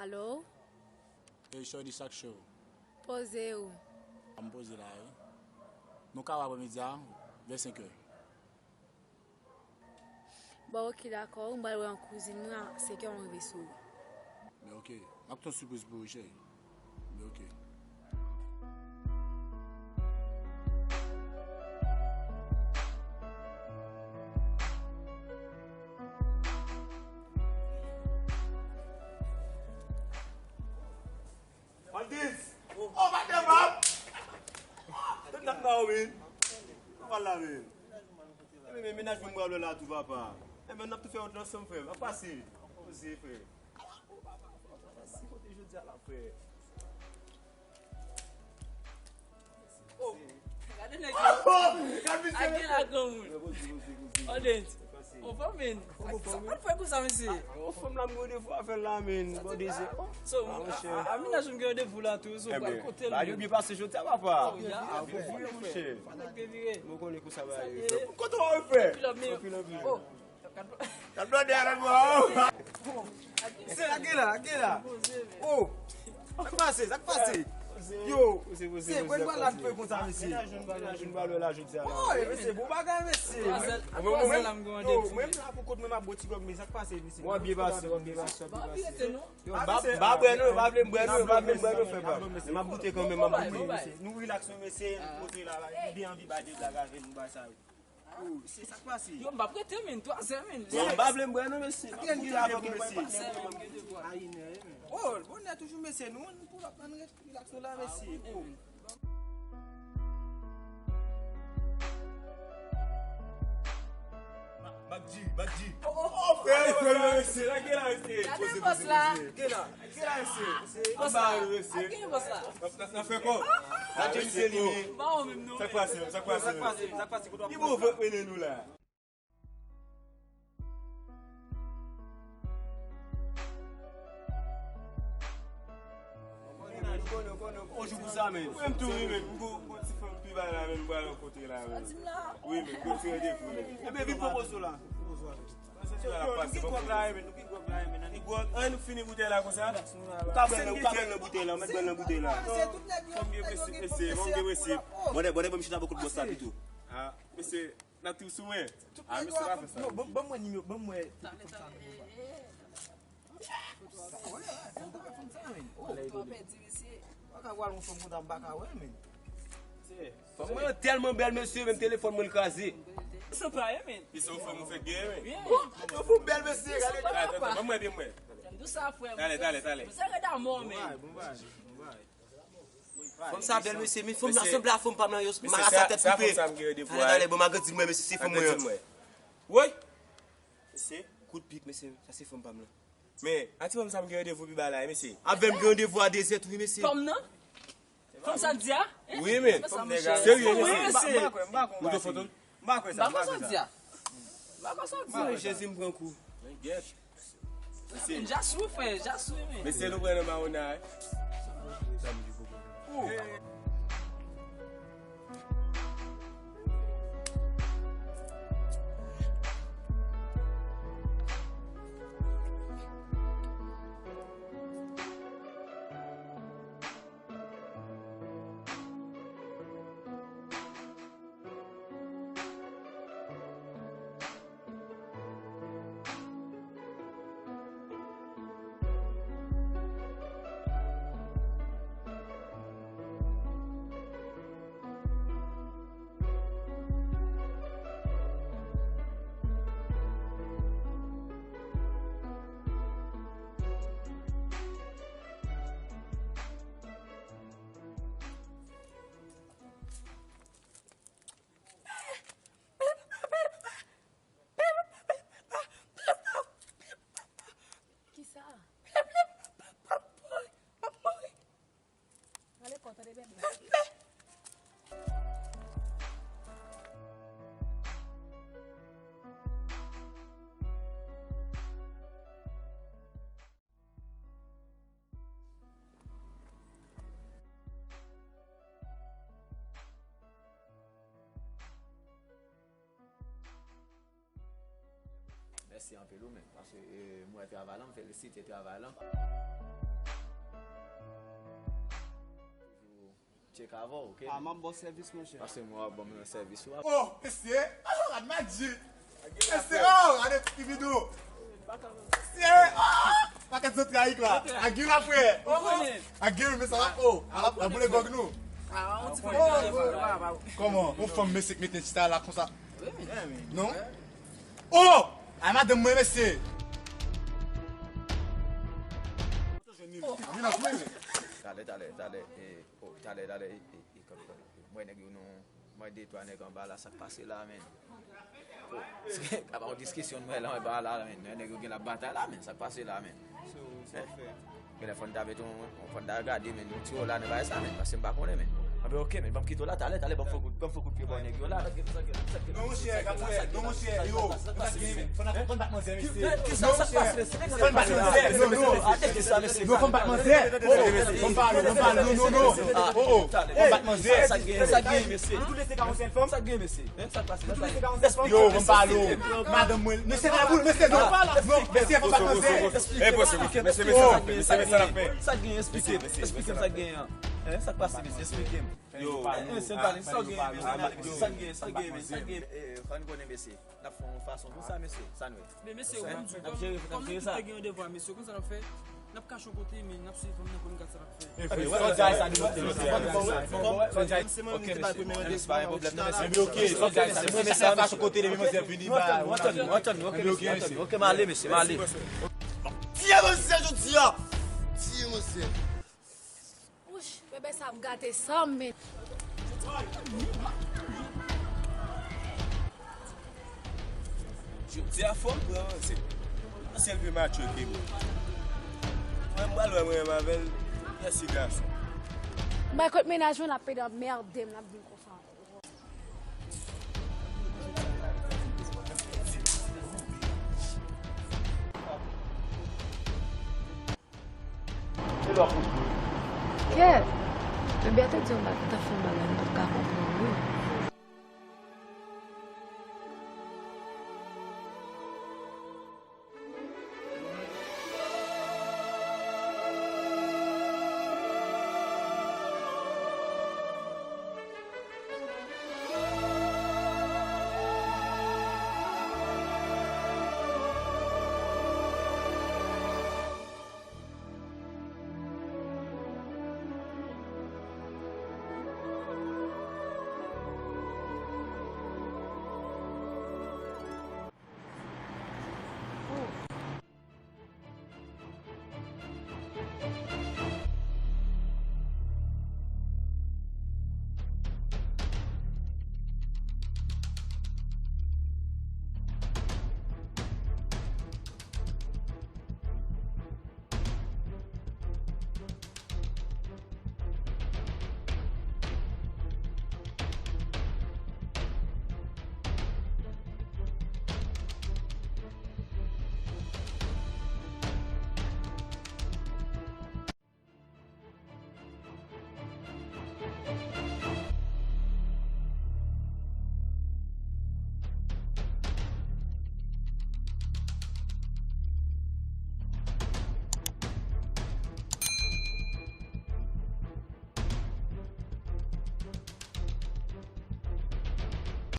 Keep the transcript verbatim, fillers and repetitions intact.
Alo? Hey, shorty, sa k cho? Poze w. M poze la, wi. Nou ka wè aprèmidi a, vè senk è. Bon, ok, dakò. M pral wè yon kouzin mwen a senk è, m rive sou ou. Men ok. M ap ton sipriz pou ou, cheri. Men ok. Valdez! Oh, madanm ap! Tèt nan ba ou, men. Ou pa la, men. Ebyen, men mennaj mwen pral la tou, papa. Ebyen, n ap tou fè wout la ansanm, frè m. Ap pase. Poze, frè. Ap pase kote jodi a la, frè. Oh, gade nèg yo. Gade misye. Ake la granmoun. Odens. Anfòm, men. Sa pral fè konsa, mesye? Yon fanm la, m gen randevou avè l la, men. Bon, dezè. So, a, a, a, mennaj m gen randevou la tou, so, pral kote l, men. Yo byen pase jodi a, papa. Oh, ya, a, bon, monchè. Fanatik byen vire. Mwen konnen konsa va ye. Kote w, frè? Anpil love, men. Anpil love. Oh. Gad blòdè a nan mwen. Se, ake la, ake la. Oh. Sa k pase, sa k pase? Yo, se, mwen pral la fè konsa, mesye. Mennaj mwen pral la jodi a la. Oh, mesye, bon bagay, mesye. Mwen, mwen, mwen, yo, mwen la pou kont mwen, m ap bo ti gòb, men sa k pase, mesye? W ap byen pase, w ap byen pase, w ap byen pase. Yo, m pa, m pa bwè non, yo pa vle m bwè non, yo pa vle m bwè non, frè pa m. Men m ap goute kanmenm, m ap goute. Nou relax, nou, mesye, nou kote la, nou byen anvi bay de blag avè nou, bay sa yo. Oh, se sa k pase. Yo, m p ap rete, men, twazè, men. Bon, m pa vle m bwè non, mesye. Ki lè n gen devwa, mesye? Twazè, men, m gen devwa. A inè, men. Oh, bonè toujou, mesye. Nou, nou pull up, ann ret relax nou la, mesye. Oh. Mac G, Mac G. Oh, oh, oh, frè, frè, mesye, lage la, mesye. Gade bòs la. Poze, poze, poze. Lage la. Ki la, mesye? Bòs la. Anba yo, mesye. Ake bòs la. N ap, n ap, n ap fè kò. Sa k pase, sa k pase, sa k pase? Ki bon vant mennen nou la? On jou pou sa, men. Mwen menm tou, wi, men. M gon, gon ti fanm pi bay la, men, m pral yon kote la, men. Wi, men, gon ti randevou, men. Ebyen, vin pran poz ou la. Yo, nou ki gwòg la, men, nou ki gwòg la, men. Ni gwòg, an nou fini boutèy la konsa. Ou ka bwè l, ou ka bwè l nan boutèy la, ou mèt bwè l nan boutèy la. Fò m gen prensip, mesye, fò m gen prensip. Bòdè, bòdè, ban m chita bò kot bòs la pito. Ah, mesye, n ap tou sou mwen. Ah, mesye, pa fè sa. Non, ban, ban mwen nimewo, ban mwen. Talè, talè, eh, eh. Sa, wè, wè, fò m ta fè sa, men. Oh. Ou pèdi, mesye. Pa ka pral yon fanm kontan m pa ka wè, men. Mesye, fanm mwen tèlman bèl, mesye, menm telefòn mwen l kraze. Sanpaye, men. Li se yon fanm ou fèk genyen, men. Wi. Yon fanm bèl, mesye, gade. Sanpaye, papa. Ban mwen byen mwen. Dousa, frè m. Talè, talè, talè. Dousa, rèd amò, men. Bon bagay, bon bagay, bon bagay. Fanm sa bèl, mesye, men fanm nan sanble a fanm pa m nan, yo, marasa tèt koupe. Talè, talè, bon, m agrandi mwen, mesye, se fanm mwen an. Woy! Mesye, kout pik, mesye, sa se fanm pa m nan. Men, a ti fanm sa m gen randevou pi ba la, mesye. Avè m gen randevou a dezè tou, wi, mesye. Fanm nan? Fanm sa di a? Wi, men. Serye, mesye. Wi, mesye. Ou te foto? M pa kwè sa, m pa kwè sa. M pa kwè sa. M pa kwè sa. Jezi, m pran kou. Men, gèt. Mesye. Ja sou, frè, ja sou, men. Mesye, nou pran nan mawona, wi. Kisa? Rale kò w, tande, bebe. Mèsi anpil ou menm, paske, eh, m wè travay lan, m felisite travay lan. Tchek avè w, oke? Ah, m ap ba w sèvis, monchè. Pase mwen w ap ban m yon sèvis ou ap. Oh, mesye! Oh, gad Madji! Mesye, oh, gade ti vidéo! Mesye, oh! Pakèt zantray la! Agil apre! Oh, oh! Agil, men sa va, oh! Ala, la boule gòg nou! Kòman? Yon fanm mesye k mete chita la konsa? Non? Oh! Ay, madanm mwen, mesye! Talè, talè, talè, e, oh, talè, talè, e, e, e, kanpe, kanpe. Mwen nèg yo nou, mwen de twa nèg anba la, sa k pase la, men? Oh, se pa yon diskisyon nou wè la anba la, men. Nèg yo gen la batay la, men, sa k pase la, men? So, sa w fè? Genlè fò n ta met yon, fò n ta gade, men, yon ti wòl la nan bagay sa, men, paske m pa konnen, men. Anben, oke, men, ban m kite w la, talè, talè, ban m fè kout, ban m fè kout pye bò nèg yo la. Non, monchè, gade, non, monchè, yo, fò n bat manzè, mesye. Kisa sa k pase, mesye? Fò n bat manzè. Non, non. Atake sa, mesye. Non, fò n bat manzè. Oh, oh, fò n pale, fò n pale, non, non, non. Oh, oh, fò n bat manzè. Sa k gen, sa k gen, mesye? Nou tou de se ka yon sèl fanm. Sa k gen, mesye? Hein, sa k pase? Nou tou de se ka yon sèl fanm. Yo, fò n pale. Madanm mwen, mesye, la boule, mesye, non. Non, mesye, fò n bat manzè. Explike m, explike m. Mesye, mesye, sa k gen, explike m, explike m sa k gen an. Hein, sa k pase, mesye, explike m. Yo, mesye, pale, sa k gen, mesye, sa k gen, sa k gen, mesye, sa k gen. Eh, fò n konnen, mesye. N ap fè yon fason pou sa, mesye. Sa nou ye. Men mesye, ou konn di, kòm, kòm nou tout te gen yon devwa, mesye, konn sa n ap fè? N ap kache yon kote, men n ap swiv fanm nan pou n gad sa n ap fè. Ebyen, ok, sòlda sa, se mwen, mesye, sa kache kote, depi manzè vini, ba, ou antann, ou antann, ok, mesye, ok, m ale, mesye, m ale. Tiye manzè jodi a! Tiye manzè! Wouch, bebe sa ap gate san m, men. Jodi a fò m pran manzè. Paske l pi mature ke mwen. Mwen, m pral wè mwen menm avè l. Mèsi, gason. Mwen, kot mennaj mwen, l ap pede anmède m, l ap vin konsa. Kèt! Bebe a te di yon ba-, te fè yon bagay, m pa t ka konprann li.